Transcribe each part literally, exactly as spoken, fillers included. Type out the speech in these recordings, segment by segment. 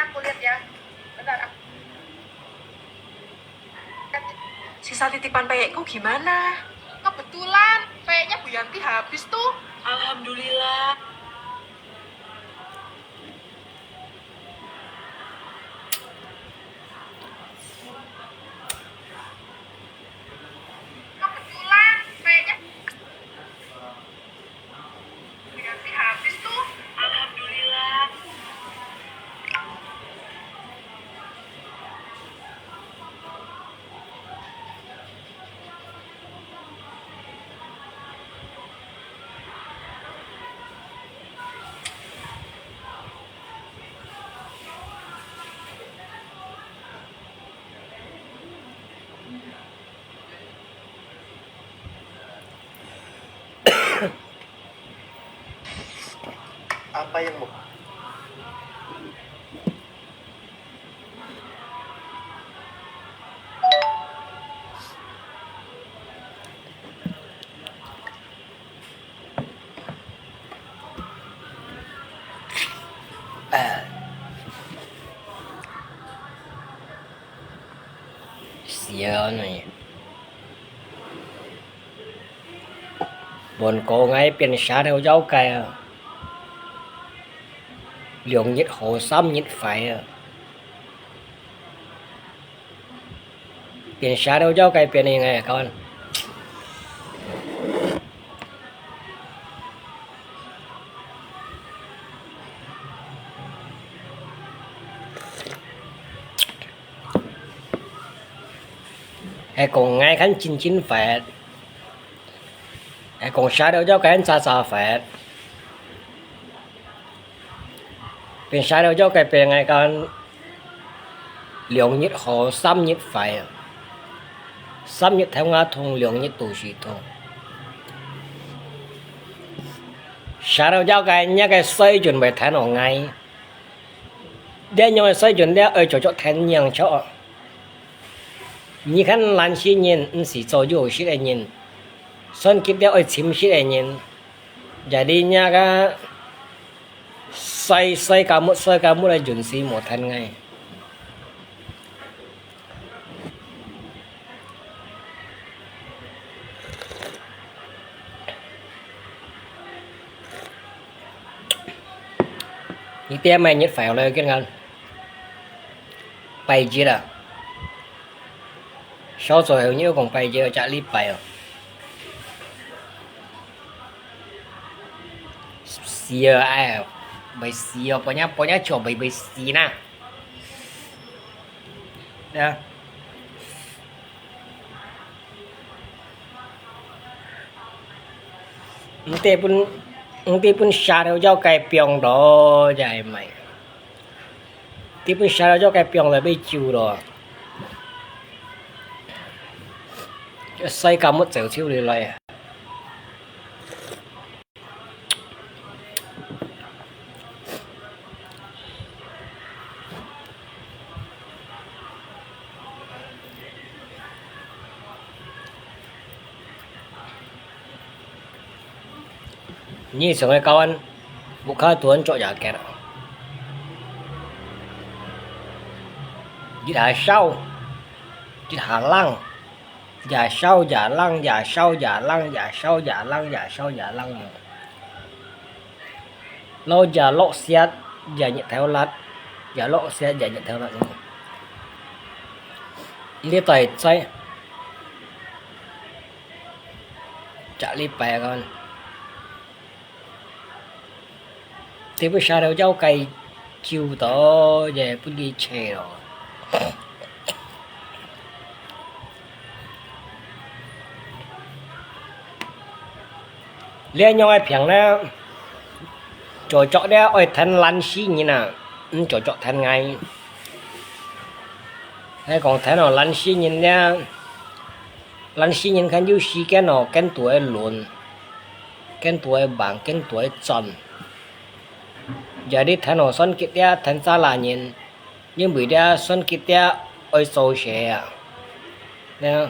Aku lihat ya. Bentar, aku. Sisa titipan peyekku gimana? Kebetulan, peyeknya Bu Yanti habis tuh. Alhamdulillah. Kebetulan, peyeknya Bu Yanti habis tuh. Alhamdulillah. Apa yang mau? Sial呢！ Buôn-kô ngai piên sa-thèu yau-kai啊，兩日好三日壞啊。Piên sa-thèu yau-kai piên ngai kon. Hay kông ngai khăn chín chín phét. Hay kông sa-thèu yau-kai khăn cha cha phét. Piên sa-thèu yau-kai piên ngai khăn 兩日好，三日壞啊。三日頭也痛，兩日肚屎痛。Sa-thèu yau-kai，若个水準會跈哦𠊎。這樣个水準，這愛著著跈樣著哦。你看懶尸人，毋使做有識个人，算計這愛尋識个人。Jadi若个 衰，衰甲目，衰甲目來，運勢無跈𠊎。你爹買日飯來，見看。拜一啊。 少做有人講拜一，隻禮拜哦。死啊，哎，會死哦，半夜，半夜叫會，會死呐。對啊。毋得分，毋得分sa-thèu yau-kai放咯，也係毋係？ 你分sa-thèu yau-kai放來，愛走咯。衰甲目走出來啊！你想愛教人，屋下同人做也結啊。一下燒，一下冷，也燒也冷，也燒也冷，也燒也冷，也燒也冷。 摎也落雪，也日頭辣，也落雪，也日頭辣。你到底在？隻禮拜講，你分sa-thèu yau-kai走到，也分佢扯咯。 這仰个病呢，著著這愛跈懶尸人啊，毋著著跈𠊎。係講跈哦懶尸人這，懶尸人看有時間哦，間肚會亂，間肚會忙，間肚會轉。Jadi跈哦算計這，跈渣旯人， 因為這算計這愛做事啊。Nah,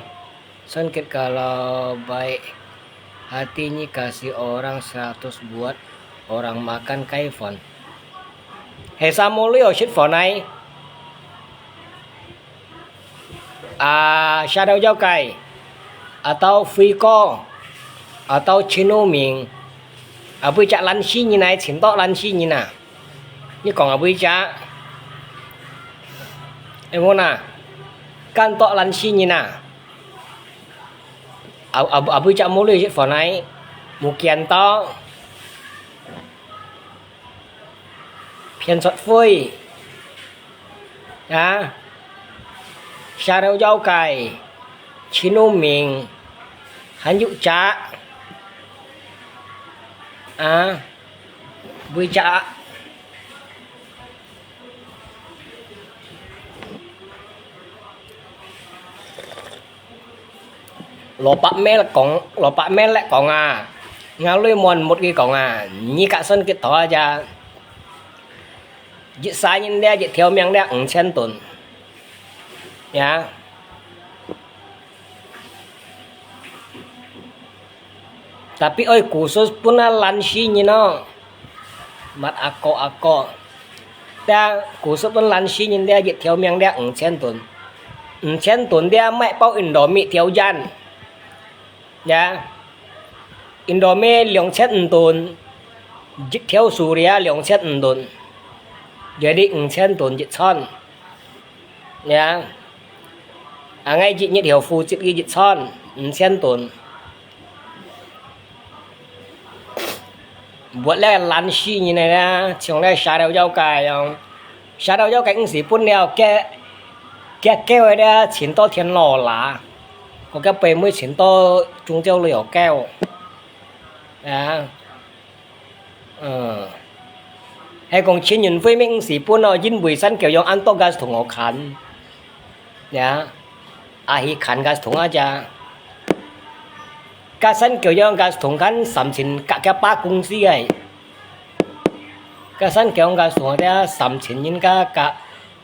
算計kalau baik hati你kasih orang seratus buat orang makan kai-fan. 係啥無理由食飯呢？啊，蛇頭妖怪，啊，到飛哥，啊，到陳如明，啊，尾隻爛死人呢，尋到爛死人啊！你講啊，尾隻，會無哪？揀到爛死人啊！啊，啊，啊，尾隻無理由食飯呢，無見到。 騙出灰，啊，蛇頭妖怪，陳如明，還有隻，啊，尾隻。 老伯姆講，老伯姆咧講啊，𠊎女問目佢講啊，你格算幾多啊？一儕人咧，一條命咧，五千噸，呀。 Tapi愛古時分啊爛死人哦。Mat ako ako。這古時分爛死人這一條命這五千噸，五千噸這買包Indomie條件。呀，Indomie兩千五噸，一條Surya兩千五噸，jadi五千噸一餐。 呀，啊，𠊎一日有負責佢一餐，五千噸。活了爛死人个啦，像該蛇頭妖怪樣。蛇頭妖怪毋係分了，該，該狗个啦，尋到天老啦，个該背尾尋到中朝了狗。啊。 嗯，係講陳雲輝乜毋係分哦，因為山狗樣恁多个同學看，呀，啊去看个同學家，个山狗樣个同看三千个个百公司个，个山狗樣个同學家三千人个个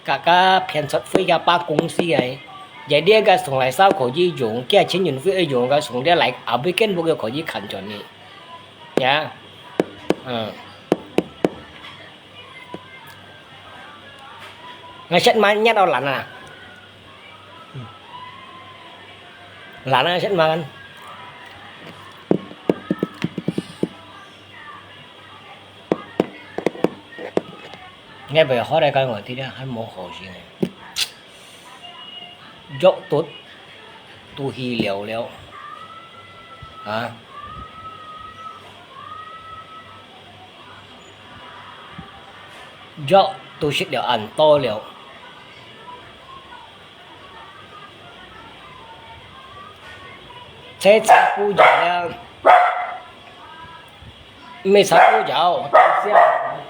个个騙出輝个百公司个，jadi个同來燒可以用，个陳雲輝用个同來，啊，不見不个可以看轉呢。 呀，嗯。Ngasat manyat au lana. Lana ngasat makan. Nghe về hót đây coi ngồi tí nữa, hay mổ khổ gì này. Dốc tút tu hi liêu liêu. Hả? Dốc tu xích liêu ăn tô liêu. Thế chắc cú dạy liêu. Mì sá cú dạy, tao xiang.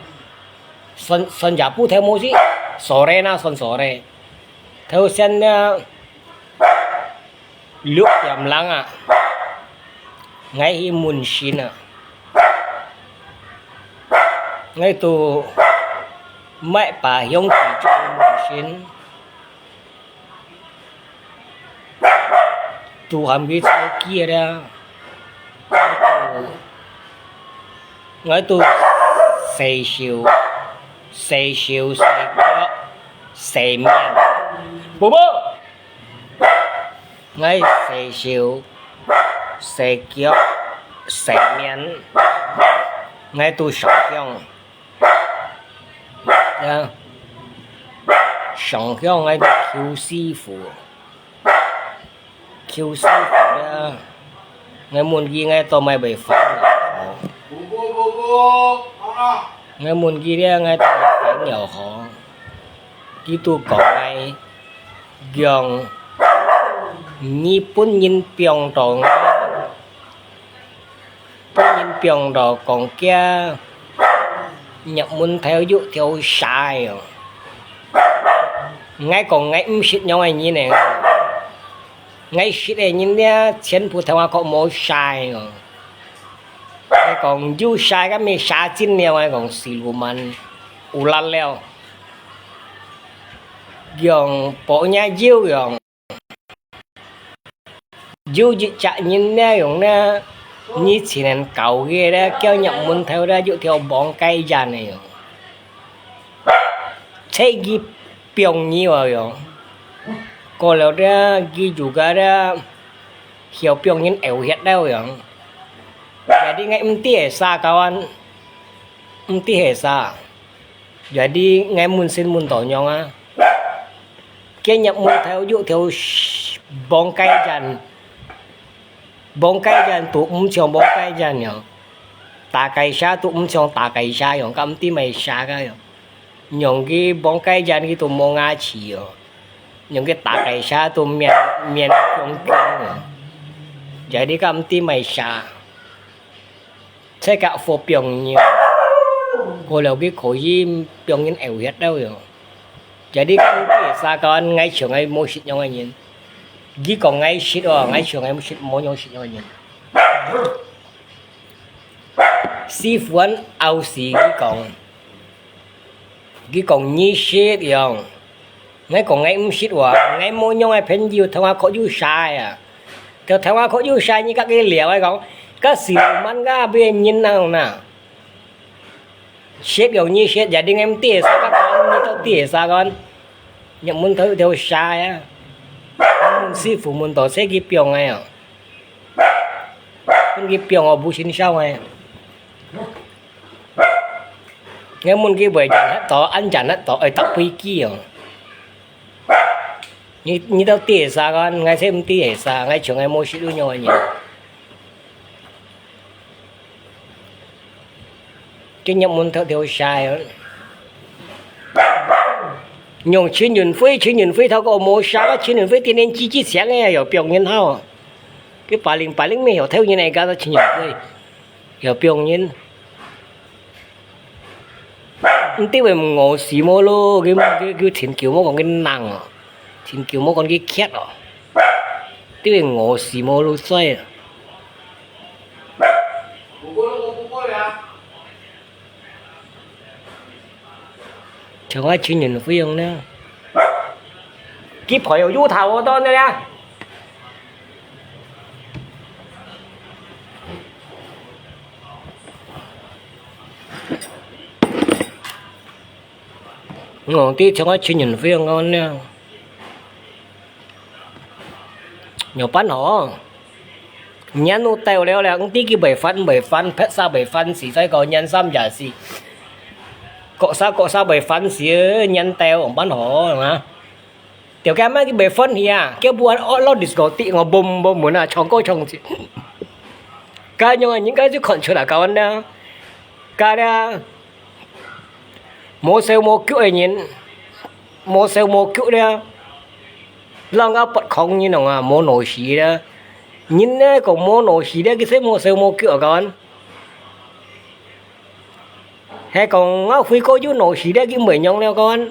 Son, son dạy bố theo mô xí. Sổ rê na, son sổ rê. Theo xiang na. Luk yam lang à. Ngai hi mun shin à. Ngai tu mai pa hiong ki chu mun shin. Tu ham ki chau ki da. Ngai tu sei siu, sei siu, sei kiok, sei mian. Bố bố! Ngai sei siu, sei kiok, sei mian. Ngai tu sông hiong. Ya. Sông hiong ngai tu Q sư phụ. Q sư phụ ya. Ngai mun ki ngai to mai bai phán yau hó. Ngai mun ki ya ngai to mai phán yau hó. Ki tu kong ngai. Giong. Nyi pun nyin piong to ngai. Pun nyin piong to kong kia. Nhập môn theo dụ theo sai. Ngai kong ngai ưm sit nyong ai nyi nè. Ngai sit ai nyi nè, chén pu theo a kok mo sai. Ngai kong yu sai ka mi sa chin liao ngai kong siluman. Ulan liao. Giong po nya yu giong. Yu yu chak nyin ne yong ne, nyi chi nen kau ge de, kiao nyak mun thêu de, yu thiao bong kai yan ne yong. 在佢放你哦樣，過了這佢就个這，曉放人嘔血了樣。Jadi𠊎毋知係啥个，毋知係啥。Jadi𠊎問神問到仰啊，今日門頭有條黃雞眼，黃雞眼都毋像黃雞眼樣，大雞蝦都毋像大雞蝦樣，該毋知麼儕蝦个樣。 仰佢黃雞眼佢都無牙齒哦，仰佢大雞蝦都面，面光光哦。Jadi該毋知麼儕，在該火放你哦，過了佢可以放人嘔血了喲。Jadi該毋知係啥个，𠊎像𠊎無食樣个人。佢講𠊎食哦，𠊎像𠊎無食，無樣食樣个人。 師傅恁拗死佢講，佢講你食樣，𠊎講𠊎毋食哇，𠊎無樣个朋友，頭下確有晒啊，頭下確有晒，你甲佢聊，𠊎講，該時慢个別人啊，食樣你食，jadi𠊎毋知係啥个，你到底係啥个，入門頭有條晒啊，問師傅問到，使佢放个啊。 分佢放哦，無成效个。𠊎問佢會忍得到，恁忍得到，愛搭飛機哦。你，你到底係啥个？𠊎才毋知係啥，𠊎像𠊎無食有樣个人。今日問到條晒哦。用陳雲輝，陳雲輝頭个無啥个，陳雲輝天天吱吱聲个，又放人好。 佢八零八零咩，又偷人个家到陳雲輝，又放人。毋知會餓死無咯，佢，佢，佢陳舅母講佢冷哦，陳舅母講佢渴哦，知會餓死無咯，衰啊！像𠊎陳雲輝樣呢，佢陪有有頭好多呢呀。 哦，知像𠊎陳雲輝樣呢，仰般好？年都到了咧，毋知佢會還毋會還，別儕會還死，再過年三也死，各儕各儕會還死，年到仰般好啊？ 條街乜佢袂歡喜啊，佢本來落disco地，𠊎boom boom門啊，唱歌唱歌。該樣个人該就看出來，該樣呢，該呢，無手無腳个人，無手無腳呢，人家不空人啊，無腦屎呢。人呢，講無腦屎呢，佢係無手無腳啊，該樣。 係講𠊎輝哥有腦屎咧，佢毋會仰了講。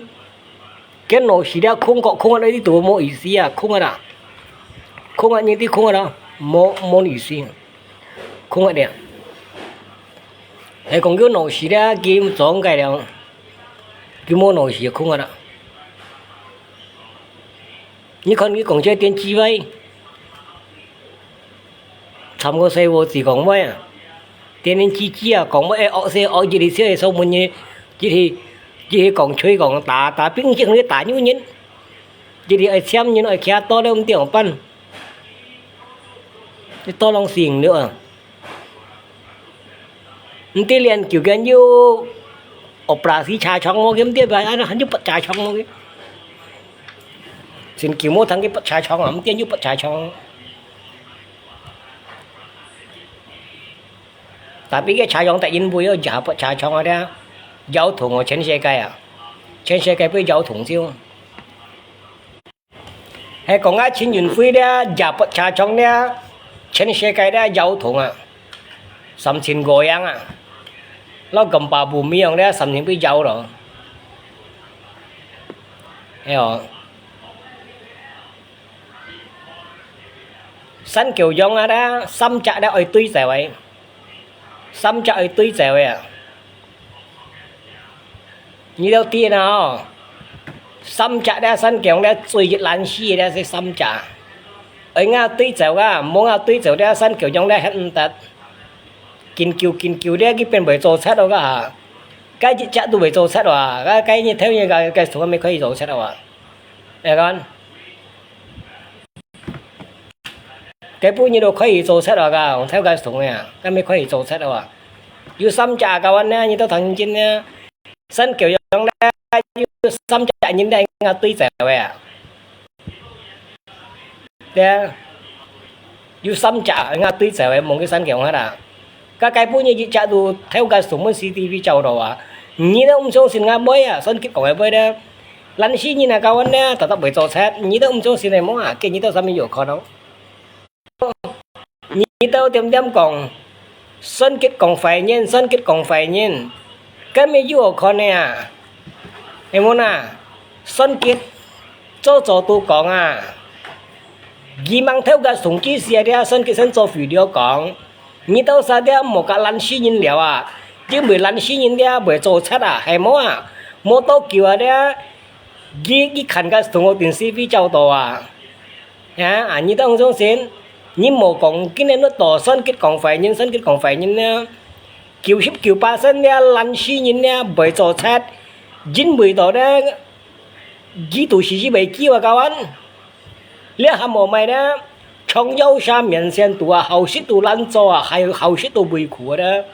佢腦屎咧，空个空个，你都無意思啊，空个啦，空个你知空个啦，無，無意思，空个咧。係講有腦屎咧，佢毋做个了，佢無腦屎，空个啦。你看佢講這電視喂。 參个細伙子講話啊，電電吱吱啊，講話愛惡勢惡，一係笑係笑門人，一係，一係講吹講打，打兵器，打牛人，一係愛簽人，愛徛到了毋知仰般，你到浪死了啊！毋知練久間又operasi車窗無，佢毋知擺安到還又拔車窗無佢。真久無聽佢拔車窗啊，毋知又拔車窗。 Tapi个車窗得因為哦，也不車窗啊，這搖動哦，全世界啊，全世界被搖動就。係講啊，陳雲輝這也不車窗這，全世界這搖動啊，三千個樣啊，老咁巴布米樣這，三千被搖咯。係哦。 山狗樣啊，這三隻這愛對走个，三隻愛對走个啊。你兜知啊吼，三隻這山狗這最一難死个這係三隻，愛𠊎對走啊，無𠊎對走這山狗樣這歇毋得。 緊勼緊勼咧，佢變會做賊咯，該下。該一隻都會做賊哇，該該日頭日該該時候還沒開始做賊哇，哎看，該半日都開始做賊哇，該頭該時候呀，該沒開始做賊哇，有三隻啊，kawan呢，你都聽真呢，三九樣呢，有三隻人呢，應該對走个啊。 對啊，有三隻，應該對走个，望佢三隻下啦。該該半日一隻都透過新聞C C T V照到啊。你都毋相信𠊎妹啊，算佢講个妹咧。懶尸人啊，kawan呢，特特會做賊，你都毋相信个麼啊？今日到上面有看到。 你兜恬恬講，孫傑講壞人，孫傑講壞人，該乜有好看个啊？係無哪？孫傑早早都講啊，佢吂透過送機時啊，孫傑先做video講，你兜儕這無甲懶尸人了啊，因為懶尸人這會做賊啊，係無啊？無多久啊，這佢佢看个中國電視會照到啊。 啊，啊，你當相信？你無講今日你多孫傑講壞人，孫傑講壞人呢？九十九巴仙呢，懶尸人呢，會做賊，因為到呢，佢都係一位叫啊，kawan。這還無賣呢，從腰下面線都啊，好食都懶做啊，還有好食都委屈啊。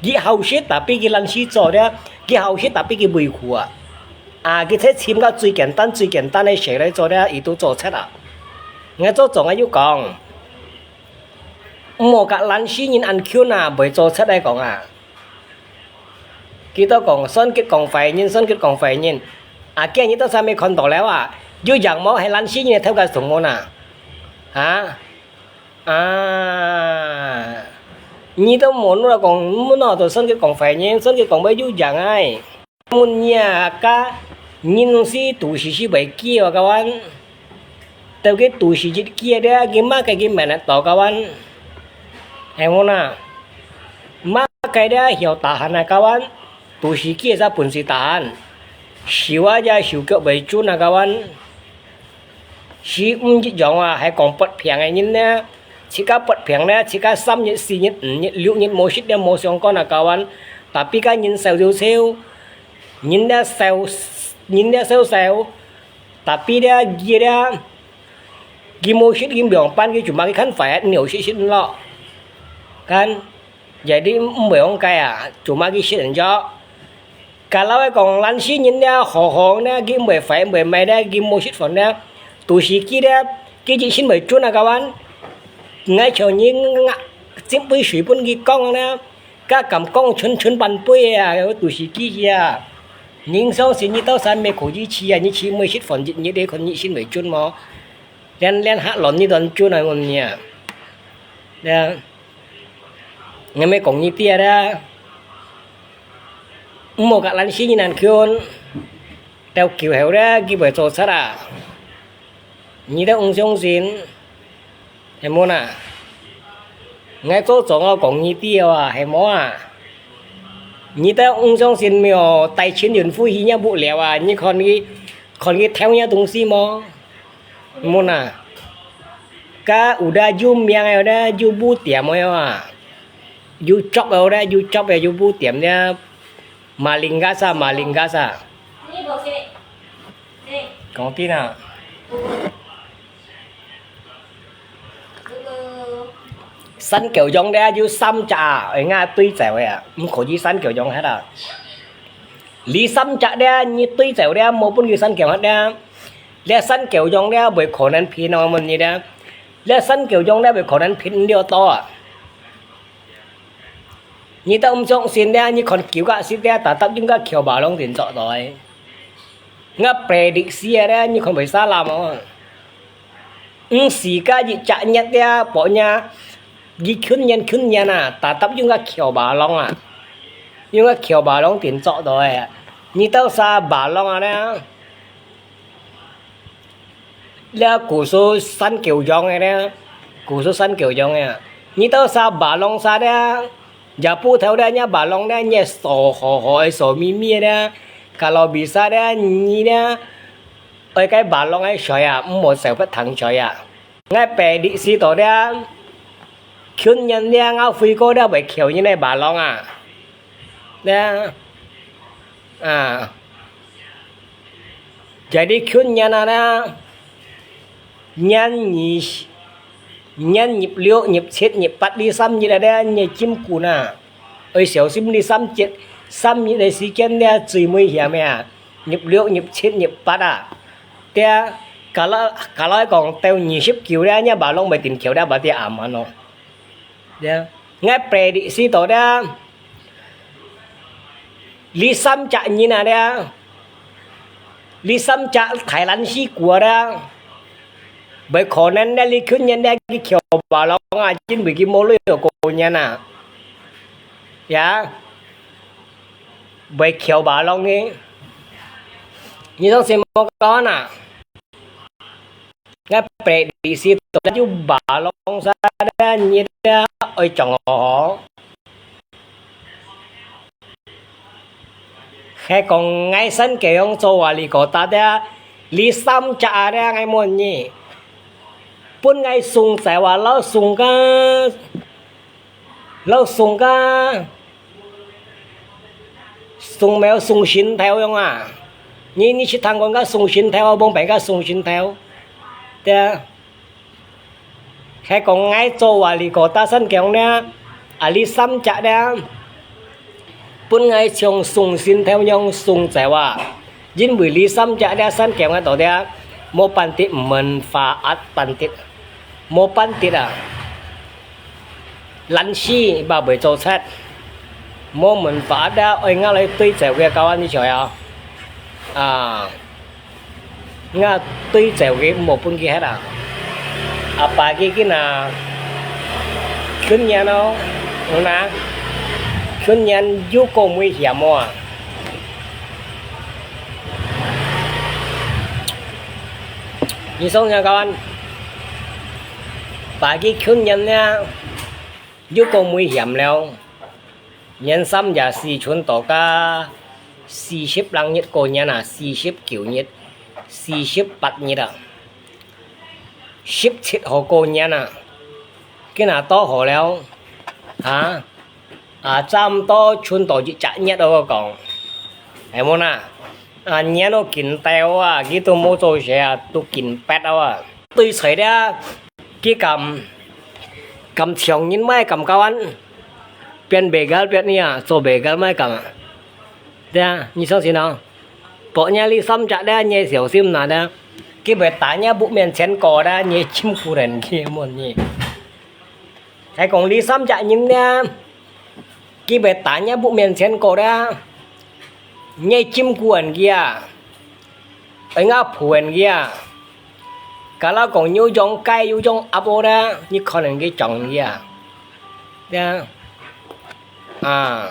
佢好食，tapi佢懶尸做咧，佢好食，tapi佢委屈啊。啊，佢才尋个最簡單、最簡單个事來做咧，佢都做賊啊。𠊎做總个又講，毋好甲懶尸人恁近啊，會做賊來講啊。佢都講，孫傑講壞人，孫傑講壞人。啊，今日到上面看到了啊，有樣無係懶尸人个頭个上門啊？啊？ 啊，你都無哪講，無哪都算佢講壞人，算佢講會有樣哎。問你啊，該人是都係係會叫啊，kawan。到佢都係一叫咧，佢麼个佢免得到，kawan。係無哪？麼个咧曉tahan啊，kawan？都係叫啥本事tahan？手啊，也手腳會準啊，kawan。 係毋一樣啊，係講發病个人呢，自家發病呢，自家三日、四日、五日、六日無食了無相干啊，kawan。Tapi該人瘦就瘦，人呢瘦，人呢瘦瘦，tapi呢佢呢，佢無食，佢無樣般，佢就嘛佢看壞，你有食食咯。Kan，jadi毋會講該啊，就嘛佢食人咗。 Kalau係講懶尸人呢，好好呢，佢毋會壞，毋會歹呢，佢無食飯呢，都係佢呢，佢一心會準啊，kawan。𠊎像你，𠊎斟杯水分佢講呢，該敢講準準半杯啊，都係佢啊。人相信你到山尾可以去啊，你去毋會食飯，你，你得看你心會準無？連，連下亂你都準啊，問你啊。對啊。 𠊎乜講你知啊，毋好甲懶尸人恁近，到久後咧，佢會做賊啊！你兜毋相信，係無哪？𠊎做總个講你知啊，係無啊？你兜毋相信無？帶陳雲輝去若屋了啊！你看佢，看佢偷若東西無？ 無哪？該有兜有名个咧，有布店个啊，有job个咧，有job个有布店咧，maling gasa，maling gasa。講真啊，三九樣咧有三隻啊，人家對走个啊，毋可以三九樣忒啊。你三隻咧，你對走咧，無分佢三九忒咧。 這三九樣咧，會可能騙哦，問你咧。這三九樣咧，會可能騙了多啊。你兜毋相信咧，你看九甲十咧，tetap用个橋馬龍定做來。𠊎prediksi咧，你看會salah無？毋係个一隻月咧，半夜，佢近年近年啊，tetap用个橋馬龍啊，用个橋馬龍定做來啊。你兜儕馬龍啊咧？ 這古時三九樣个咧，古時三九樣个，你兜儕balong儕咧，也不頭咧，若balong咧，若手好好个手咪咪咧，kalau bisa咧，你咧，愛該balong个水啊，毋好手不糖水啊。𠊎prediksi到咧，今年咧，𠊎飛過咧，會橋人个balong啊。咧，啊，在這近年啊咧，年二，年二六、二七、二八這三日啊咧，你个筋骨啊，愛小心這三節，三日个時間咧最危險个啊，二六、二七、二八啊，對啊，假若，假若講到二十九咧，你把攏袂定橋咧，把啲阿蠻咯。 呀，𠊎prediksi到咧，這三隻人啊咧，這三隻大懶尸牯啊咧，會可能咧，這近年咧，去橋把攏啊，因為佢無鐳過年啊。呀，會橋把攏个。你當時無講啊？ 𠊎prediksi到有把攏儕咧，你咧愛掌握好。係講𠊎先佢樣做啊，你覺得咧，這三隻啊咧，𠊎問你，分𠊎送走啊，摎送个 摎送个，送苗送神頭樣啊。你，你識聽講个送神頭啊，幫別个送神頭。對啊。係講𠊎做啊，這個打算講呢，啊，這三隻呢，分𠊎像送神頭樣送走啊。因為這三隻呢，先講个到底啊，無半滴manfaat半滴。 無半滴啊，懶尸嘛會做賊，無manfaat啊，愛𠊎來對照个，教恁你曉得啊？啊，𠊎對照个無分佢忒啊。啊，把佢个啊，今年哦，有哪？今年又過危險哦啊！ 你想想看，把佢去年呢，又過危險了。年三也四春到个四十零日過年啊，四十九日、四十八日啊，十七號過年啊，今下到好了，啊？ 啊，差毋多春到一隻月哦，講，係無哪？啊，年都緊到啊，佢都無做事啊，都緊迫啊。對在咧，佢敢，敢搶人，乜敢教恁，變begal變呢啊，做begal乜敢啊？對啊，你相信哦。Pokoknya這三隻咧，你小心哪咧，佢會打你屋面前過咧，你辛苦人佢問你。 係講這三隻人呢，佢會打你屋面前過咧，你金箍人佢啊，愛𠊎扶人佢啊，假如講有種雞有種鴨哦咧，你可能佢掌佢啊，對啊，啊，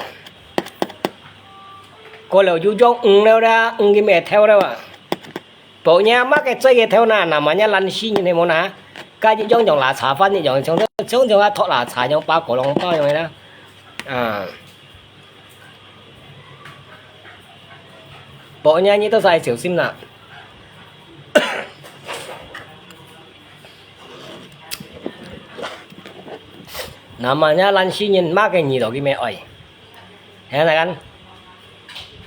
過了有種魚了咧，魚佢乜偷了啊。 Pokoknya麼个嘴个頭那，namanya懶尸人係無哪？該一種像垃圾飯一樣，像像像啊托垃圾樣，包果籠包樣个啦。啊，pokoknya你都係小心啦。Namanya懶尸人，麼个你都佢乜愛，係哪kan？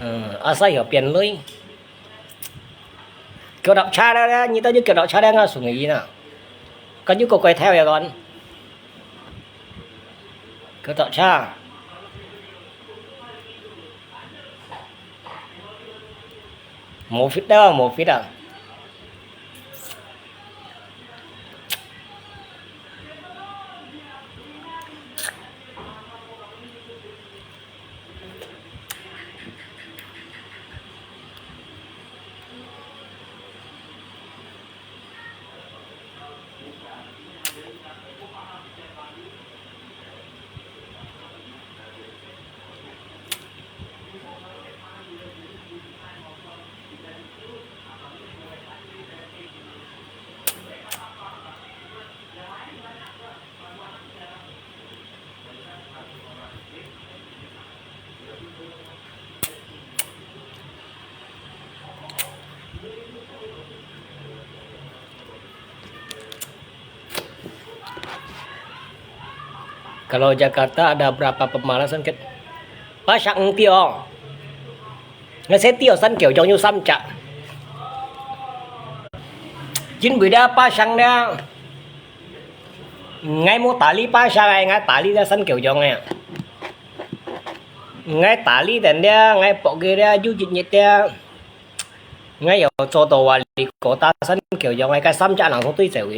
嗯，asal有變類。 Kau tak cara dah, ni tadi kau tak cara ngah sungai na. Kan juga kau tahu ya kan? Kau tak cara. Mufid dah, mufid dah. Kalau Jakarta ada berapa pemalasan, Kat? 巴生毋對哦，𠊎先對哦，三九將有三隻。因為這巴生呢，𠊎無打理巴生个，𠊎打理這三九將个。𠊎打理等了，𠊎博个了，有一日了，𠊎有做到話，你過打三九將个，該三隻人所對走个。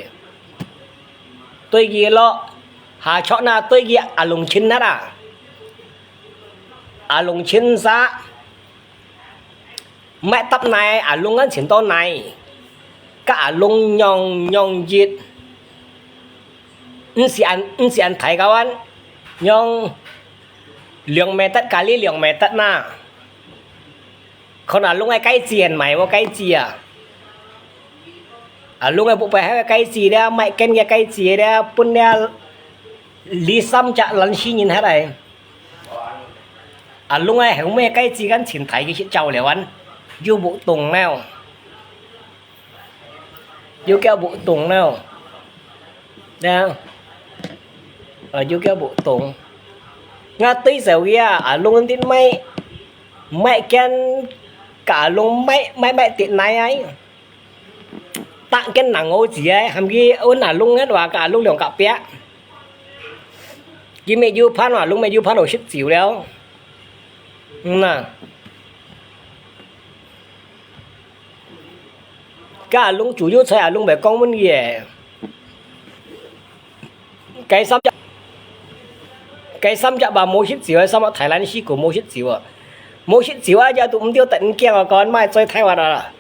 對佢咯，下桌那對佢阿龍親啊，阿龍親啥？ 毋係搭泥，阿龍恁前多泥，甲阿龍仰仰一，毋是恁毋是恁大个啊，仰兩米得，加哩兩米得那。看阿龍个戒指，還買無戒指啊？阿龍个不白个戒指了，買根个戒指了，分了，你三隻人死人下來。 阿龍个後尾戒指敢前大个去照了啊，又無動了，又叫無動了，呀，啊，又叫無動。𠊎對手个啊，阿龍的買，買間，甲阿龍買买買跌泥啊！ 打跟人好子哎，喊佢問阿龍个話，甲阿龍兩隔壁。佢乜有伴，阿龍乜有伴，有食酒了。嗯呐，甲阿龍煮有菜，阿龍袂講問佢个。該三隻，該三隻吧，無食酒个，三隻大懶屍牯無食酒啊，無食酒啊，就都毋知得人驚啊，講莫再太壞啊。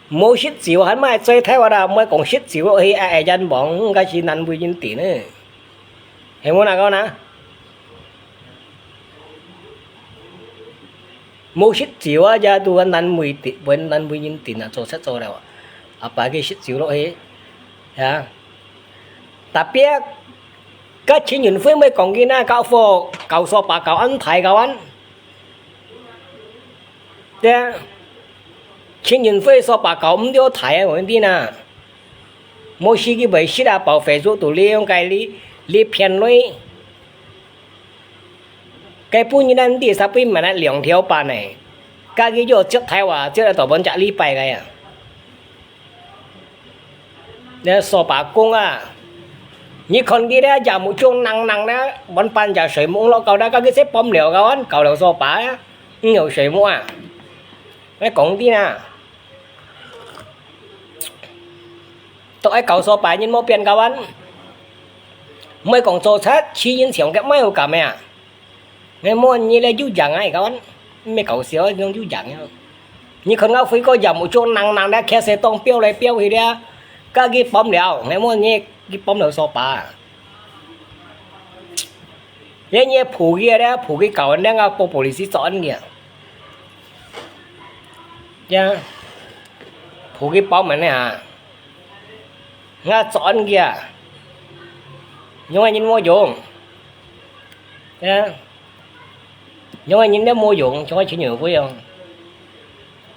無食酒還莫再太壞啦，莫講食酒落去，哎，哎，人亡，該是難為人頂呢。係無哪講哪？無食酒啊，也都難為頂，難為人頂啊，做七做六啊，啊，擺个食酒落去，呀。特別，該陳雲輝莫講佢那搞火，搞掃把，搞恁大，搞恁 對啊，陳雲輝掃把搞毋著大个問題哪。無時佢會識啊，包肥豬肚裡用該哩，哩騙鐳。該本人咱知，啥會買來兩條半呢？家己就接台話，接了大半隻禮拜个啊。 這掃把工啊，你看佢這隻目珠năng năng呢，滿半隻水目落搞，該佢先幫了个，搞了掃把啊，毋有水目啊。該講你啊，都愛搞掃把，人無變个，毋會講做賊，欺人搶劫，莫有搞咩啊？ 𠊎問你咧，有影啊，你講，毋係搞笑啊，這種有影啊。你看𠊎飛過也無做能能咧，開始當飆來飆去咧，該佢幫了，𠊎問你，佢幫了掃把。你你抱佢咧，抱佢搞咧，𠊎報police捉你啊。呀，抱佢包門咧啊。 𠊎捉你啊！仰个人無用，呀，仰个人都無用，像个陳雲輝樣，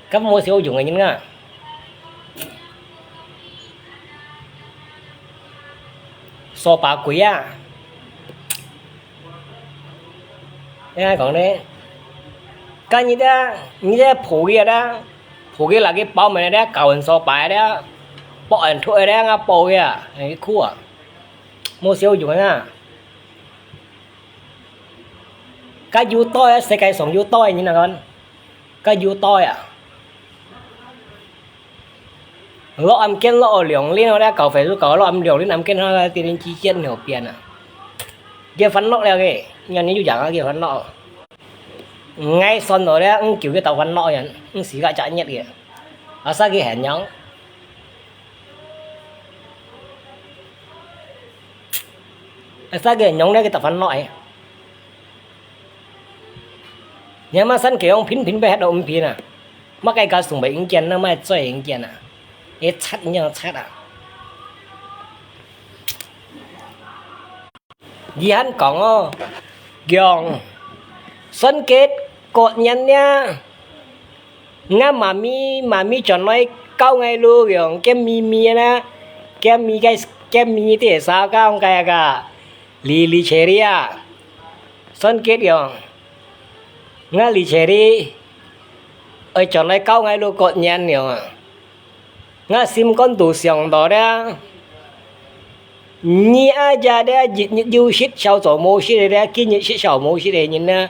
根本無少用个人啊！掃把鬼啊！ 你愛講呢，該你這，你這抱佢啊，抱佢來去包門咧，搞人掃把咧，包人出來咧，𠊎包佢啊，你哭啊，無少用啊。該有多啊，世界上有多啊，你哪講？該有多啊？ 落暗間落涼淋哦，這搞Facebook搞落暗涼淋暗間，佢電電之間有變啊。佢煩惱了个，人家有樣啊，佢煩惱。𠊎算到咧，毋久佢到煩惱人，毋時个隻熱个，啊，啥个很樣？啊，啥个很樣咧？佢到煩惱哎。 你阿媽生佢用平平被黑到毋平啊，麼个个送俾人見，那麼最人見啊，一拆人家拆啊。你還講哦，講，算結果年呢？ 𠊎媽咪，媽咪轉來教𠊎路用，叫咪咪啦，叫咪个，叫咪个啥講个个，哩哩切哩啊。算結了，𠊎理解你，愛轉來教𠊎六個年了啊。 𠊎心肝肚想到了，你啊，這了，一日有食，少做無食个了，今日食少無食个人啊，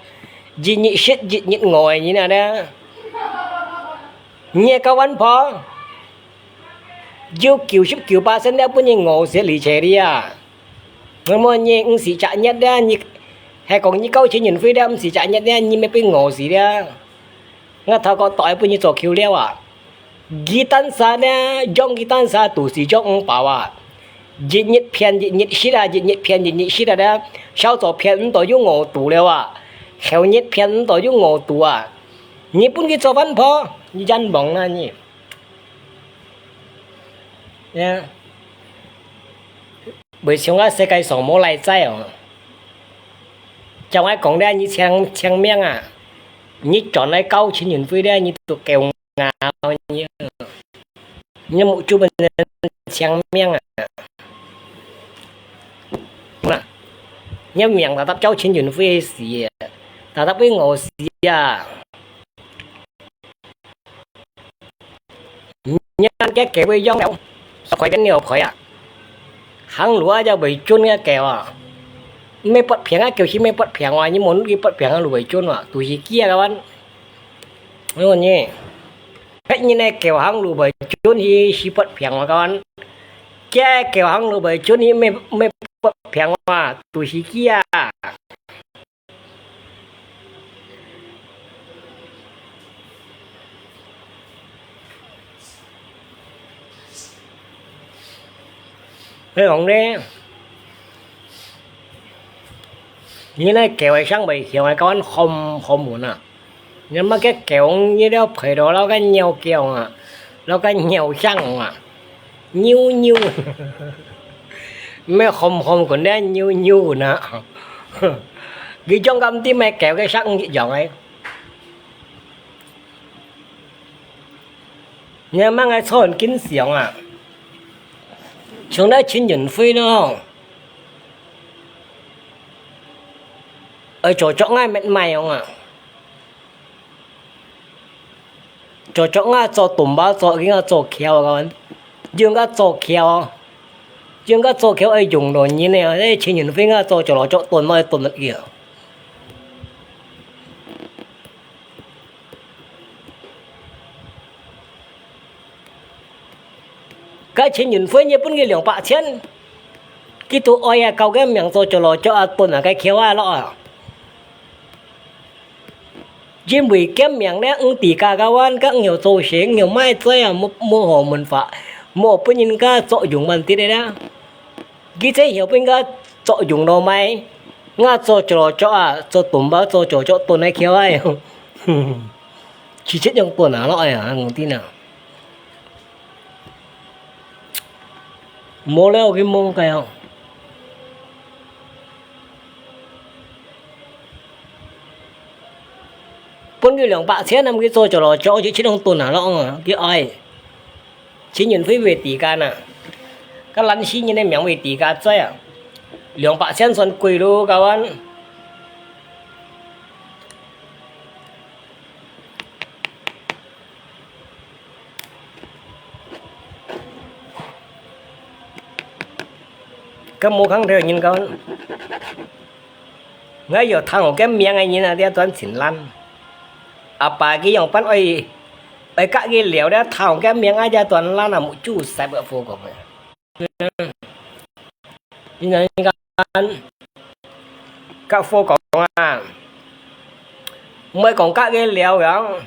一日食，一日餓个人啊了。你个痟婆，有九十九巴仙了，分人餓死，理解你啊。 𠊎問你，毋係隻月了，你還講你交陳雲輝了，毋係隻月了，你乜分餓死了。𠊎頭殼大分你做球了啊！佢單儕呢，養佢單儕肚屎養毋飽啊！一日騙一日食啊，一日騙一日食啊了，少做騙毋到又餓肚了啊！後日騙毋到又餓肚啊！你分佢做痟婆，你冤枉啊你！呀！ 會想啊，世界上無倈仔哦。照𠊎講了，你青，青命啊，你轉來交陳雲輝了，你都夠咬你。你目珠本人青命啊。那，你命搭搭交陳雲輝个事，搭搭會餓死啊！ 人个狗會養了，十塊个鳥皮啊，行路啊，也會準个狗啊。毋係發病啊，狗係毋係發病啊，你問佢發病行路會準啊，都係佢啊，kawan。我問你，別人个狗行路會準，佢係發病啊，kawan。佢个狗行路會準，佢毋係，毋係發病啊，都係佢啊。 你講呢？你那狗个聲會響个，講喊，喊門啊！你麼个狗，你了陪到那個尿狗啊，那個尿聲啊！ 扭扭，毋係喊喊滾个扭扭滾啊！佢種咁啲咩狗个聲一樣个。你阿媽个錯很緊想啊，像那陳雲輝咯，愛做作愛乜賣樣啊！ 做作啊，做動物，做，應該做橋啊，應該做橋，應該做橋愛用到人呢，這陳雲輝啊，做做落做斷來斷去啊。該陳雲輝你分佢兩百千，佢都愛啊，搞个名做做落做啊，斷啊，該橋啊落啊。 因為該名呢，毋知價个話，該毋曉做事，毋曉賣嘴啊，無，無好文化，無分人家作用問題个啦。佢這曉分人家作用落賣，𠊎做做作啊，做動物做做作，斷來橋啊，直接用斷啊落啊，毋知啊。無了，佢摸个哦。 分佢兩百千，佢做做落做，就去弄斷啊咯，佢愛。陳雲輝會知个啊，該爛死人个名會知个，知啊。兩百千算貴咯，kawan。 該無空頭人講，𠊎有聽過該名个人啊，這段情爛。阿爸佢樣般愛，愛佮佢聊了，聽過該名啊，這段爛啊，目珠塞个火講个。 你看，你看，甲火講啊，毋會講甲个了樣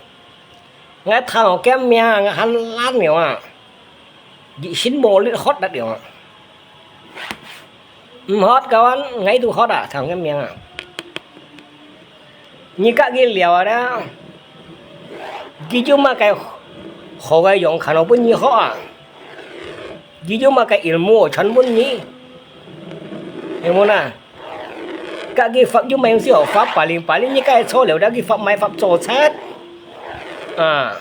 ，𠊎聽个名啊，還爛了啊，一心無力喝得了啊，毋喝个話，𠊎都喝啊，聽个名啊。 你甲佢聊啊，佢有麼个好个樣看到分你學啊？佢有麼个ilmu傳分你？係無呐？甲佢發有麼个好發，paling-paling你甲佢坐了，佢發賣發做賊啊！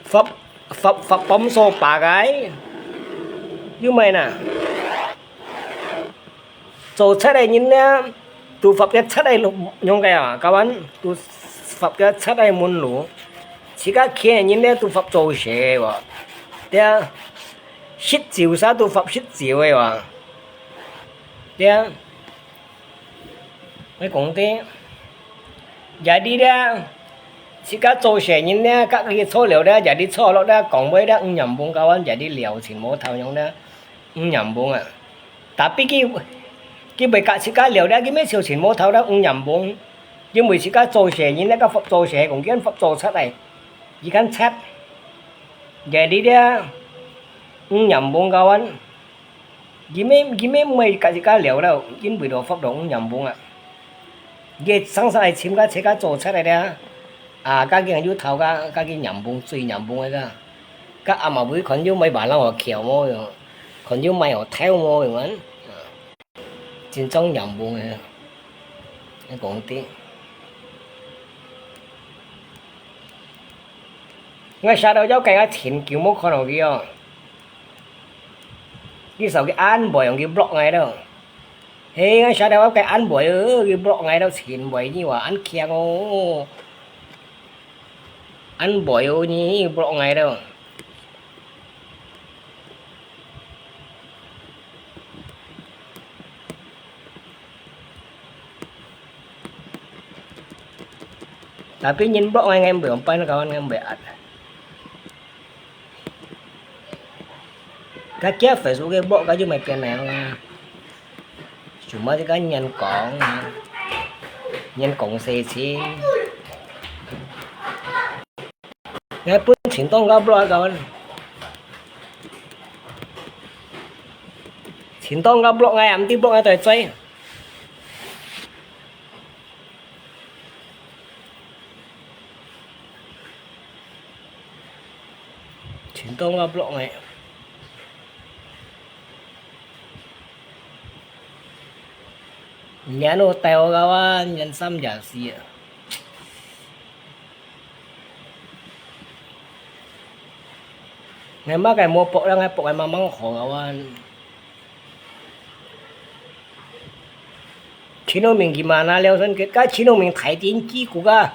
發發發bomso pa个，有麼个呐？ 做賊个人呢，都發个賊个路，仰个啊，該款都發个賊个門路，自家欠人咧都發做事个哇，對啊，食酒啥都發食酒个哇，對啊，𠊎講个，jadi咧，自家做事人咧，甲佢坐了咧，jadi坐落咧，講話咧，毋nyambung，該款jadi了情無頭樣咧，毋nyambung啊。 Tapi佢，佢毋會甲自家了咧，佢乜笑情無頭咧，毋nyambung。因為自家做事人咧，甲發做事，講緊發做賊个，佢敢賊。Jadi咧，毋nyambung，該款，佢乜，佢乜毋會甲自家了咧，因為都發到毋nyambung啊。佢常常愛尋甲自家做賊个咧，啊，甲佢有頭甲，甲佢nyambung，最nyambung个个。 甲阿嫲會看有買白人學橋無用，看有買學頭無用啊，真正nyambung个，你講對。𠊎寫到要緊，𠊎挺久無看到佢哦。佢手機恁背，用佢block𠊎了。嘿，𠊎寫到要緊恁背，佢block𠊎了，挺背，你話恁強哦。 Ăn bội ô nhi block ngai đâu. Tapi nyin block ngai ngai bơi ompai nó kawan ngai bơi at. Cái kia Facebook cái bộ cái chứ mày tiền này không à? Chúng mày cái nhân công, nhân công xe chi. Ngai pun chính tông cái block cái. Chính tông cái block ngai ám tí block ngai tỏi tỏi. Chính tông cái block ngai. Nyan ô tèo gao á, nyan sam ya si á. Ngai ma cái mua pok ra ngai pok ngai ma mang khó gao á. Chính ô mình kì mà na leo sân kết cá chính ô mình thái tín chi cú gà.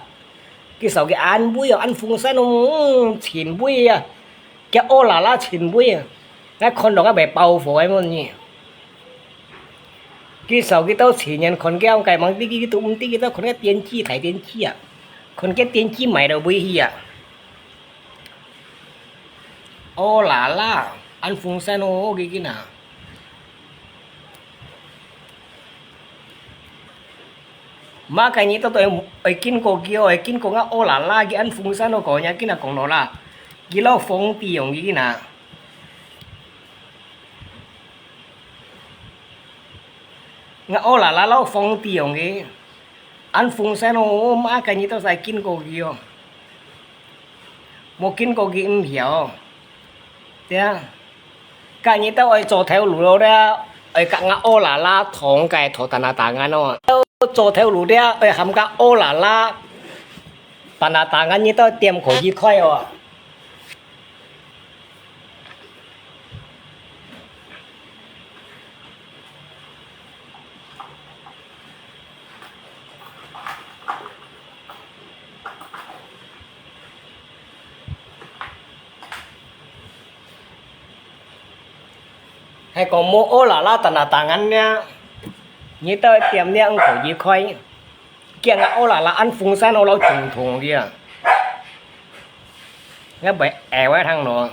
Kì sau kì ăn bụi à, ăn phung sân ô, chín bụi à. Kì ô là là chín bụi à. Ngai khon dong ngai bè bao phổ ai môn nhi. Kì sau kì tao chín nhan khon kì ang kai mang tí kì tụ mti kì tao khon kì tiên chi thái tiên chi à. Khon kì tiên chi mày đâu bụi hi à. Ô là là, ăn phung sân ô kì kì na. Mà cái nhị tao tao ơi kinh cô kì ơi kinh cô ngã ô là là kì ăn phung sân ô cô nhá kì na kong nó là. Kì lo phung ti yong kì kì na. Ngã ô là là lo phung ti yong kì. Ăn phung sân ô, mà cái nhị tao sai kinh cô kì ô. Mô kinh cô kì ưm hiểu. Tia. Cái nhị tao ơi cho theo lũ lô tia. Ơi cặp ngã ô là là thong cái thổ tà nà tà ngăn ô. Cho theo lũ tia, ơi hàm cặp ô là là. Tà nà tà ngăn nhị tao tiêm khổ yí khói ô. Hay có mua ô là là tà nà tà ngăn nha. Nhị tao tiêm nha ông khổ yí khói. Kiang ngã ô là là ăn phung sân ô lâu trùng thùng kìa. Ngã bởi ẻo á thằng nó.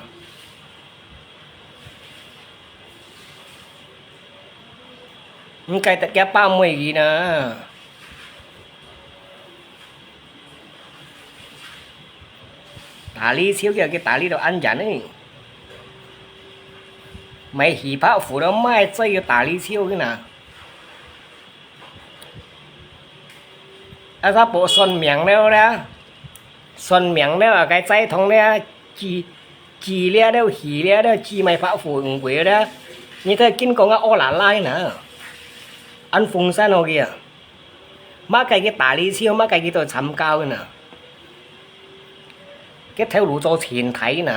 Ngã cái tật kia ba mươi gì nè. Tà lý chiếu kìa, cái tà lý đâu ăn chán ấy. Mày hỉ pháo phủ đó mai chơi cái tà lý chiếu cái nè. Ơ, ta bộ xuân miệng đâu đó. Xuân miệng đâu, cái trái thông đó, chi, chi lia đâu, hỉ lia đâu, chi mày pháo phủ ứng quỷ đó. Như thế kinh công á, ô là lai nè. Ăn phung sân ô kìa. Má cái cái tà lý siêu, má cái cái tôi chăm cao nè. Cái theo lũ cho chín thấy nè.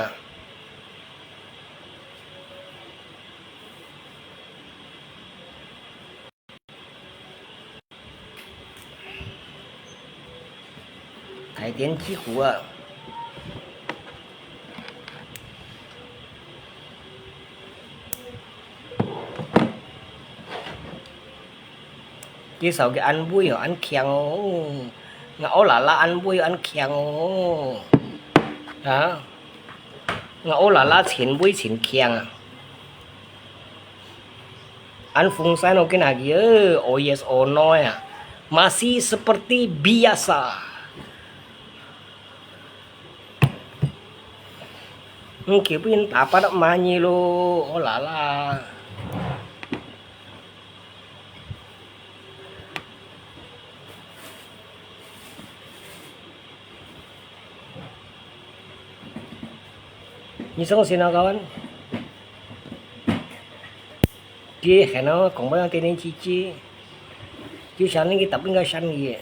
電擊鼓啊！介紹个恁威哦，恁強哦！𠊎哦啦啦，恁威哦，恁強哦！啊！𠊎哦啦啦，真威真強啊！ 恁風扇哦，跟下佢，哦，yes or no啊，masih seperti biasa。嗯，佢分打八粒馬爾咯，哦啦啦。你相信啊，kawan？ Dia khen oh, kong boy ang tini cici. Yu siya ning kita pun ka siya ni.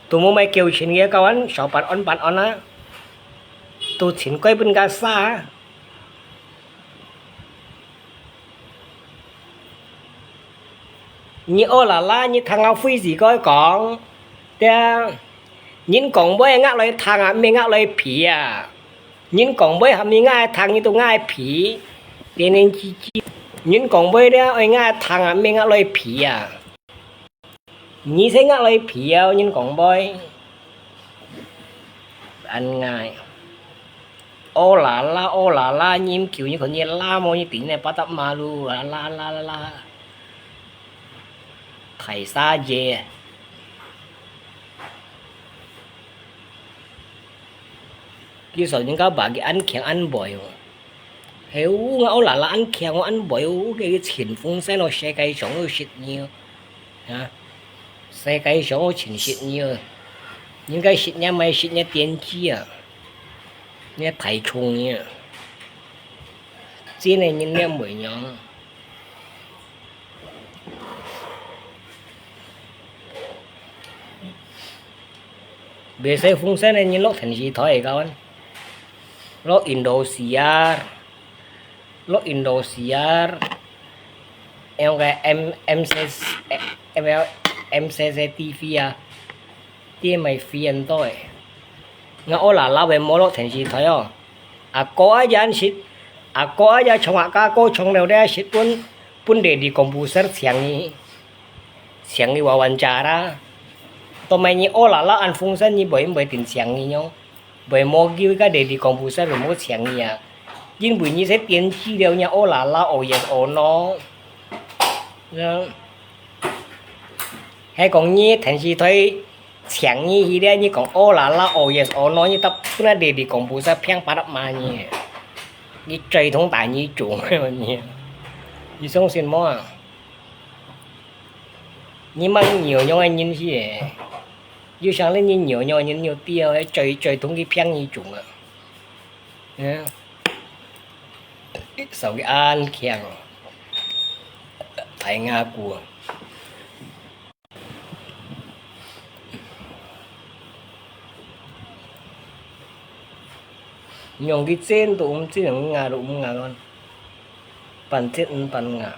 Tu mo mai kêu chin ye kawan, sao pan on pan on a. Tu chin koi pun ka sa. 你哦啦啦，你聽𠊎會死个講，對啊，人講話愛𠊎來聽啊，毋係𠊎來皮啊。人講話喊你𠊎聽，你都𠊎皮，連連唧唧。人講話了，愛𠊎聽啊，毋係𠊎來皮啊。你先𠊎來皮啊，人講話。 恁樣。哦啦啦，哦啦啦，你毋救你看你啦，無你頂呢，巴達馬路啦啦啦啦啦，大沙姐。佢說人家把佢恁強恁背哦。 係哦，𠊎哦啦啦恁強哦，恁會哦，該个清風扇哦，世界上有食你哦，啊，世界上有全食你哦，應該食你買食你電器啊，你太重啊，真个人你毋會樣。 Biasa風扇呢，你落電視台个，落Indosiar，落Indosiar，用个M M C M L M C C T V啊，啲買飛很多个。𠊎哦啦啦會無落電視台哦。阿哥啊，也識，阿哥啊，也從阿家哥從了咧，識分分你，你講不識請你。 請你wawancara。都買你哦啦啦，恁風扇你會毋會定請你喏？會無叫个你，你講不識，會無請你啊？因為你係電視了，你哦啦啦，哦yes哦no。係講你電視台請你去咧，你講哦啦啦，哦yes哦no，你答本來你，你講不識，偏巴達馬呢？你最痛打你中，你相信無啊？ 你吂牛樣个人去誒，有想你，你牛樣个人有掉，最最痛个騙你中啊！嗯，手个恁強，大牙骨。用个煎都毋煎，牙都毋牙咯。 半煎毋半牙。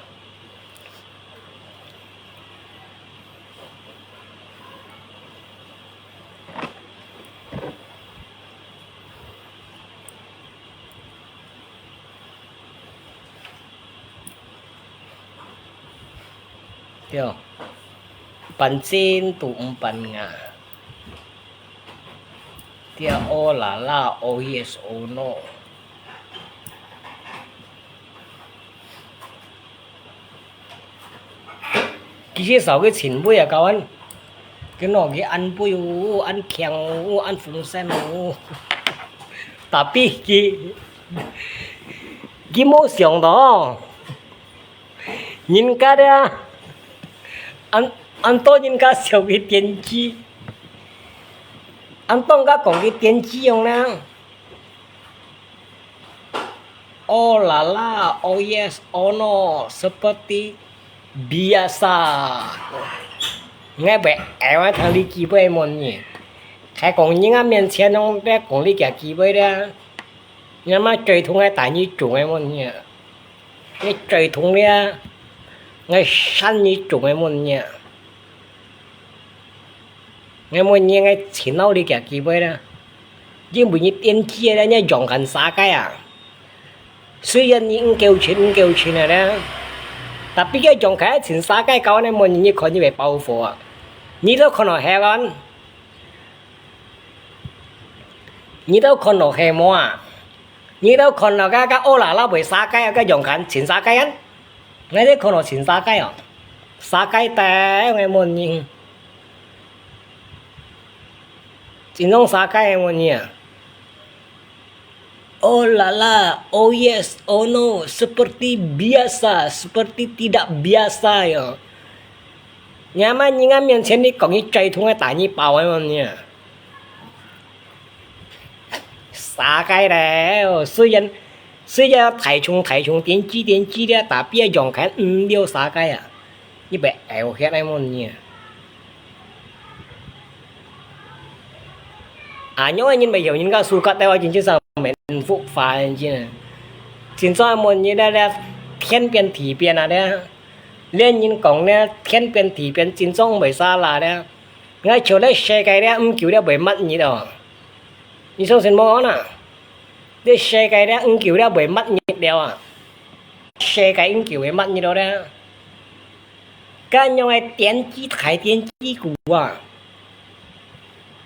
對，半煎都毋半牙。 Dia oh la la, oh yes, oh no。其實少个前輩啊，教人，佢拿佢恁背哦，恁強哦，恁風險哦。Tapi佢，佢無想到，人家咧，恁，恁多人家笑佢癲子，恁多人家講佢癲子樣啦。 Oh la la, oh yes, oh no, seperti biasa。𠊎會愛話聽你幾杯問你，還講人家面前攏在講你个幾杯咧，你媽最痛愛打你中个問你。你最痛了，𠊎生意中个問你啊，𠊎問你，𠊎尋到你个機會了，因為你電視个，你樣看世界啊。雖然你毋夠錢，毋夠錢个了，tapi个樣看全世界，搞呢問你，你看你會飽腹啊？你都看到黑暗，你都看到黑暗啊？ 你都看到个个烏拉拉會世界啊，个樣看全世界啊？𠊎這看到全世界哦，世界大，𠊎問你，真正世界个問你啊。Oh la la, oh yes, oh no, seperti biasa, seperti tidak biasa 哟。你阿媽，人家面前你講你最痛个打你包个問你啊。 世界咧，雖然，雖然大眾大眾電視電視咧，tapi樣看毋了世界啊，你會噭血个問你啊。啊，恁樣个人會有人家suka到啊，真正上面福化个真啊。真正問你咧，咧，天變地變啊咧，連人講咧，天變地變，真正會salah咧。 𠊎想這世界咧，毋久咧會滅日哦。你相信無啊？這世界咧，毋久咧會滅日了啊！世界毋久會滅日了咧。恁樣个電視大電視股啊，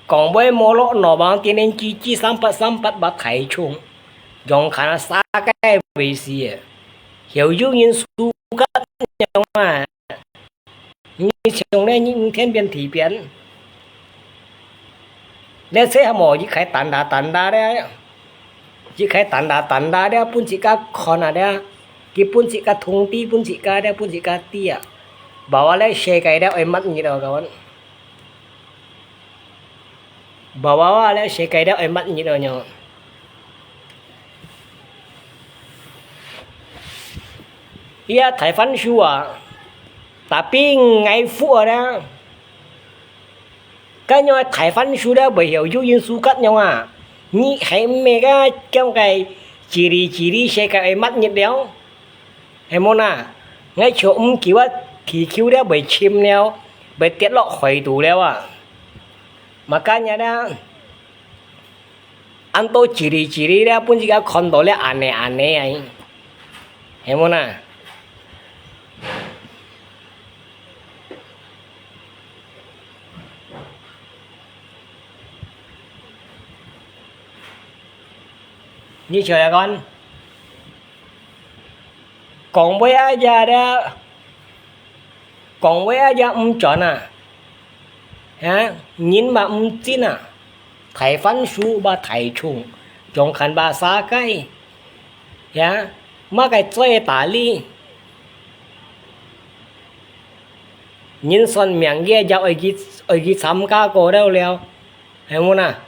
講話無落腦，電視機三八三八八大眾，樣看世界會死啊！曉有人suka樣啊！ 你像咧，你天變地變。這車還無一開單啦單啦咧，一開單啦單啦咧，分自家看啊咧，佢分自家通知，分自家咧，分自家知啊。無啊咧，世界咧愛滅日了，kawan。無啊咧，世界咧愛滅日了呢。 這大番薯啊，tapi𠊎福啊咧，恁樣大番薯咧，會曉有人suka樣啊？你係毋係个，將該嘰哩嘰哩世界愛滅日了？係無啊？𠊎想毋久啊，地球咧會沉了，會跌落海肚了啊！Makanya咧， 恁多嘰哩嘰哩咧，分自家看到咧恁呢恁呢啊，係無啊？你想下看，講話啊，這咧，講話啊，這毋轉啊！ 哈，人嘛毋真啊，大番薯嘛大眾，樣看嘛世界，哈，麼个最大利？人算命个也愛去，愛去參加過了了，係無啊？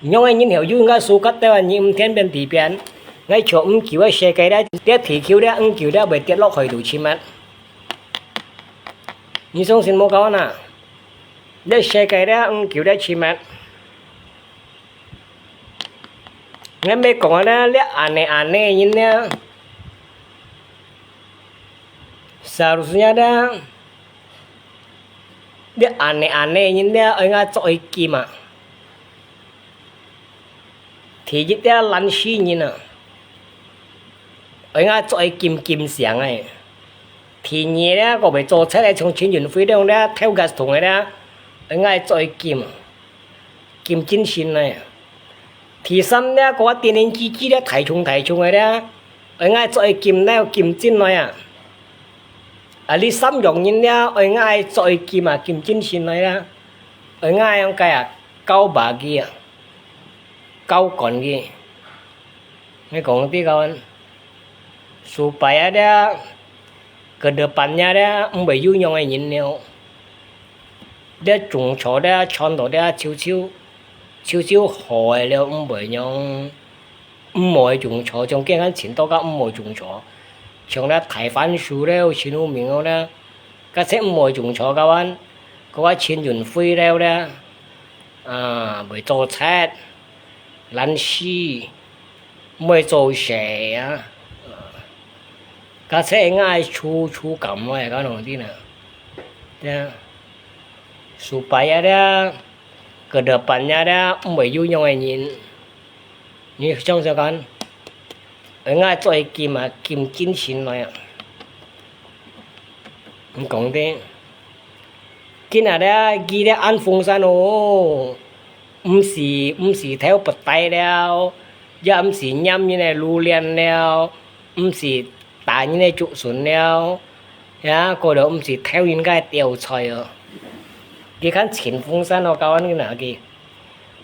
仰个人曉有人家suka到啊，你毋天變地變，𠊎想毋久个世界咧，這地球咧，毋久咧會跌落海肚去咩？你相信無？Kawan啊，這世界咧，毋久咧去咩？𠊎毋係講啊咧，這恁呢恁呢人咧，seharusnya咧， 這恁呢恁呢人咧，愛𠊎做愛禁啊！第一，這懶尸人啊，愛𠊎做愛禁禁聲个。第二咧，過會做賊个，像陳雲輝這樣咧，偷gas桶个咧，愛𠊎做愛禁啊！ 禁精神來啊！第三咧，該電視機咧，大眾大眾个咧，愛𠊎做愛禁咧，禁精來啊！啊，你三樣人咧，愛𠊎做愛禁啊，禁精神來啊！愛𠊎樣个啊，教把佢啊，教管佢。 你講對个，supaya這个depannya這毋會有樣个人了。這種錯這，傳到這，就就，就就好个了，毋會樣，毋會種錯，像今下尋到个毋會種錯，像這大番薯了，新無名了，該隻毋會種錯，kawan，該个陳雲輝了咧，啊，會做賊，懶尸。毋會做事啊。該且𠊎係處處感來，講到底呢。對啊，supaya這，ke depannya這，毋會有樣个人。你想想看，𠊎做金啊，金金錢來啊。你講的，今日這，佢這安風扇哦， 毋使，毋使頭不戴了，也毋使拈人个路鏈了，毋使打人个竹筍了，也過了毋使偷人家个吊菜哦。佢看清風扇哦，教恁个拿佢，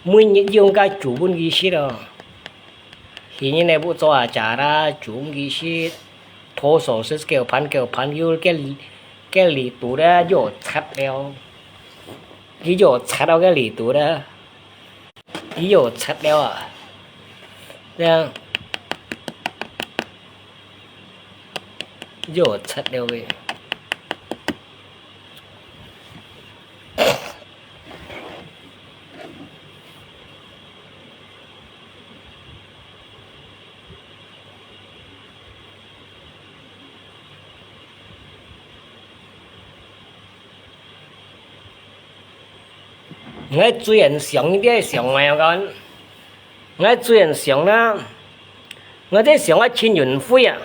每日用个煮分佢食哦。去人个屋做啊，食啦，煮分佢食，拖手食，叫飯叫飯，有个，个力度咧，又拆了。 佢又拆到个力度咧，佢又拆了啊，對啊，又拆了个。 𠊎最近想一點想𠊎講，𠊎最近想啦，𠊎在想𠊎陳雲輝啊。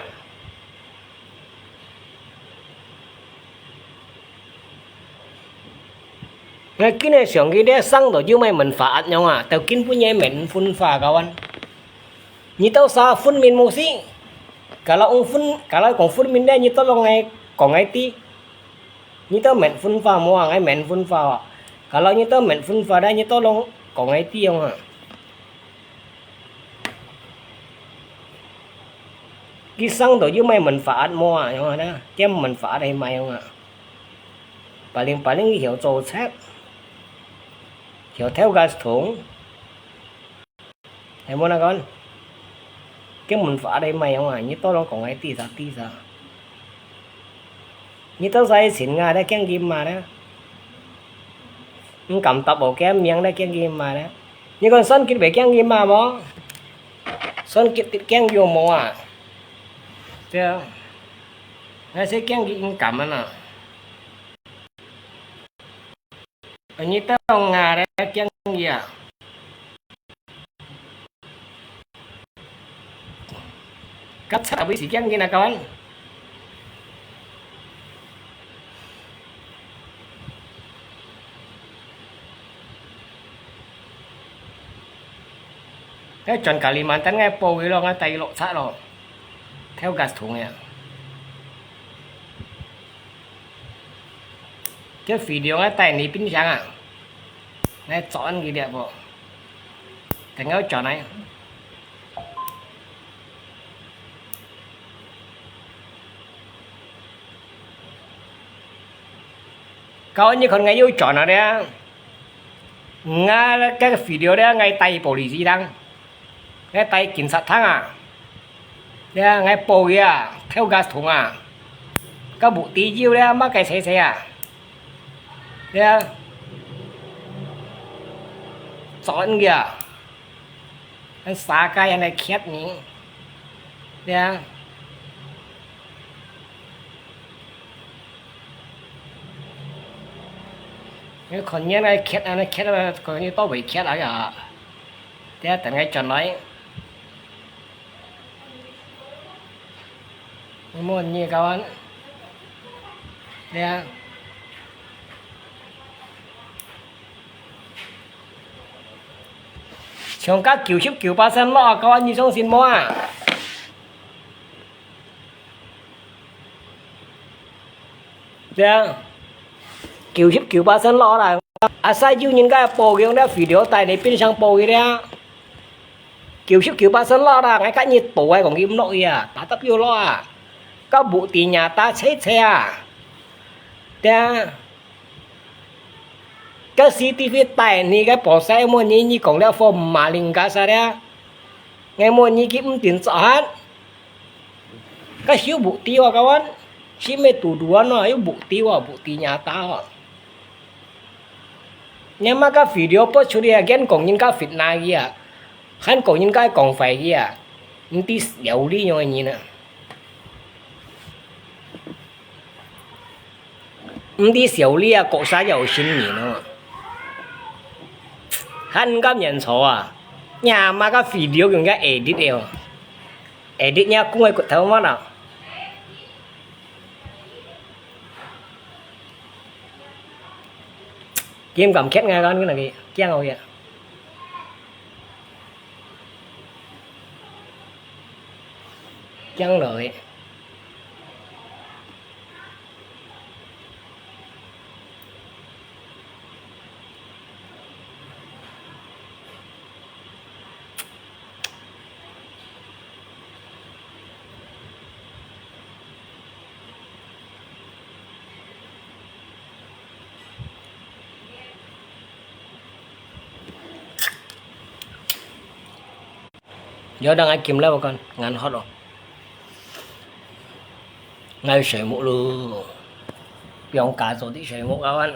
𠊎今日想佢這生到有麼个文化恁樣啊，到今晡日免文化个完。你到啥分明無事？Kalau分，kalau講分明咧，你到摎𠊎講𠊎知。你到免文化無啊？𠊎免文化啊。Kalau你到免文化咧，你到摎講𠊎知樣啊。 佢生到有麼个文化無啊？樣啊，兼文化係麼樣啊？Paling-paling曉做賊，曉偷gas桶，係無那講？兼文化係麼樣啊？你到摎講𠊎知啥知啥。你到晒前啊，你驚佢罵咧？毋敢答我，驚命咧，驚佢罵咧？ 你講算計會驚佢罵無？算計驚有無啊？對啊，𠊎係驚佢應感啊啦。你到𠊎咧驚佢啊？ 該賊會死驚佢哪敢？該轉Kalimantan該報佢咯，𠊎帶佢落賊咯，偷gas桶个。 這video𠊎帶你分享啊，𠊎轉佢了無？等𠊎轉來。Kawan，你看𠊎又轉來了，𠊎該video了，𠊎帶polisi當。 𠊎帶警察廳啊，呀，𠊎報佢啊，偷gas桶啊，該屋底有了，麼个車車啊，呀，轉佢啊，恁沙街恁樣蹶呢，呀。你看人家蹶恁樣蹶啊，看你到位蹶啊呀。 等下等𠊎轉來。你莫你个kawan。對啊。像該九十九巴仙落啊，kawan，你相信無啊？ 對啊，九十九巴仙落啦。Asal有人个報警了，video帶你變成報警了。九十九巴仙落啦，𠊎跟你賭啊，講佢毋落去啊，tetap有落啊。該屋底nyata車車啊。對啊。該CCTV帶你个報晒，莫你，你講了貨maling个啥了。𠊎莫你佢毋定做下。 該有屋底哦，kawan，係咩堵堵啊喏，有屋底哦，屋底nyata哦。你麼个video post出去啊，還講人家fitnah佢啊，還講人家講壞佢啊。毋知小李仰个人啊。毋知小李啊，國家有心人哦。還毋敢認錯啊？你阿媽个video用个edit个哦。edit你阿公个骨頭麼啦？佢毋敢揭𠊎講，佢那個驚哦呀。 驚了欸。 有當𠊎撳了，𠊎看，𠊎渴咯。𠊎睡目咯，放假做啲睡目啊，𠊎。